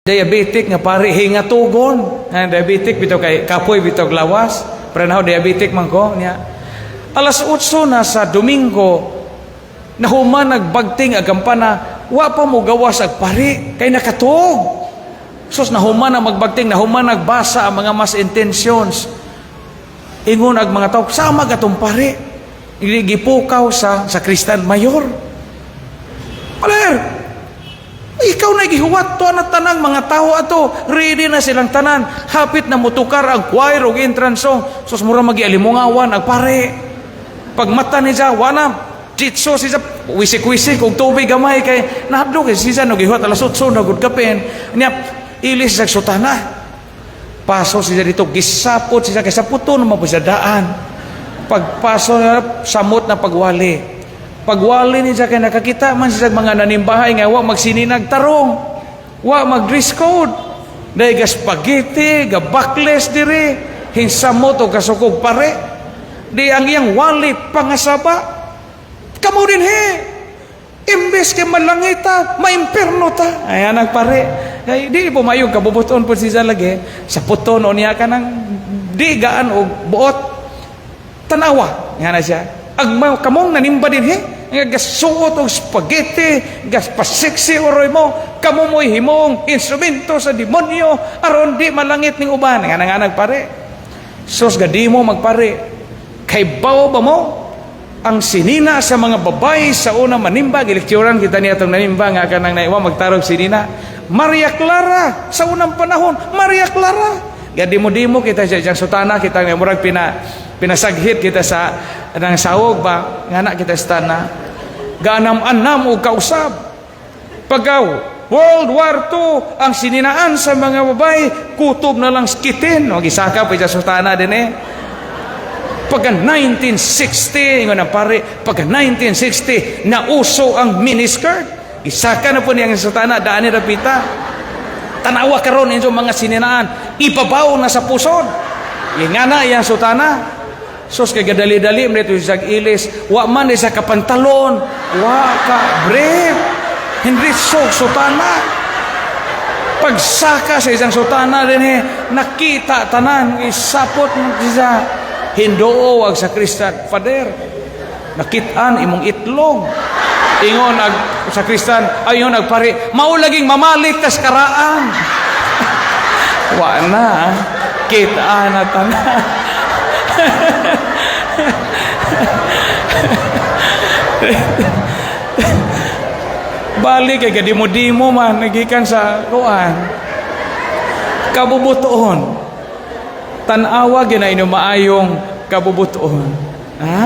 Diabetic nga pare, hingatugon. Nga diabetic bitaw kay kapoy bitaw lawas. Pero naho diabetic man ko niya. Alas 8 na sa Domingo, nahuman nagbagting ag kampana, wa pa mo gawas ag pare kay nakatuog. Sus, nahuman na magbagting, nahuman nagbasa ang mga mass intentions. Ingon ag mga tao, sama gatong pare. Gipukaw sa Christian Mayor. Paler, ikaw na gihuwat to na tanang mga tao ato. Ready na silang tanan. Hapit na mutukar ang choir og entrance song. Sus, mura magialimungawan ang pare. Pag mata ni siya, wana, jitso siya, wisik-wisik og tubig gamay kay nahadlok kay siya no gihuwat alas 8 na gud kapin. Niya ilis sa sutana. Paso siya dito, gisapot siya kay saputon naman po siya daan. Pagpaso na, samot na pagwali. Pagwali ni siya kay nakakita man siya sa mga nanimbahay nga wa magsininag tarong. Wa mag dress code. Dahil ga spaghetti, ga backless diri, hinsamot o kasukog pare. Di ang iyang wali pangasaba. Kamo din he. Imbes kay malangita, maimperno ta. Ayan ang pare. Kay di po mayong kabubuton po siya lagi. Sa puton o niya ka ng di gaan o buot. Tanawa. Nga na siya. Ang kamong nanimba din he. Nga gasuot og spaghetti, gas pasiksi oroy mo, kamo mo'y himong instrumento sa demonyo, aron di malangit ning uban. Nga na nga nagpare. Sus, gadi mo magpare. Kay bawo ba mo? Ang sinina sa mga babae sa una manimba, gilektyoran kita niya itong nanimba nga kanang naiwa magtarog sinina. Maria Clara sa unang panahon, Maria Clara. Gadimo-dimo kita sa isang sutana, kita nga murag pinasaghit kita sa nang sawog ba nga na kita sa tana. Gaanam-anam og kausab. Pagaw World War II, ang sininaan sa mga babae, kutob na lang skitin. O, gisaka pa sa sutana din eh. Pagka 1960, ingon ang pare, pagka 1960, nauso ang miniskirt. Isaka na po niya ang sutana, daan ni Rapita. Tanawa karon inyo mga sininaan, ibabaw na sa pusod. Nga na iyang sutana. Sus, kay gadali-dali, mo ito sa ilis, wa man isa ka pantalon, wa ka brief. Hindi so sutana. Pagsaka sa isang sutana din eh, nakita tanan, isapot mo siya. Hindoo ag sa Christian, "Father, nakitaan imong itlog." Ingon ag sa Christian, ayon agpare, "Mao laging mamalit kas karaan." Wa na, kita na tanan. Balik kay gadimo-dimo man nagikan sa kuan. Kabubuton. Tan-awa gina inyo maayong kabubuton. Ha?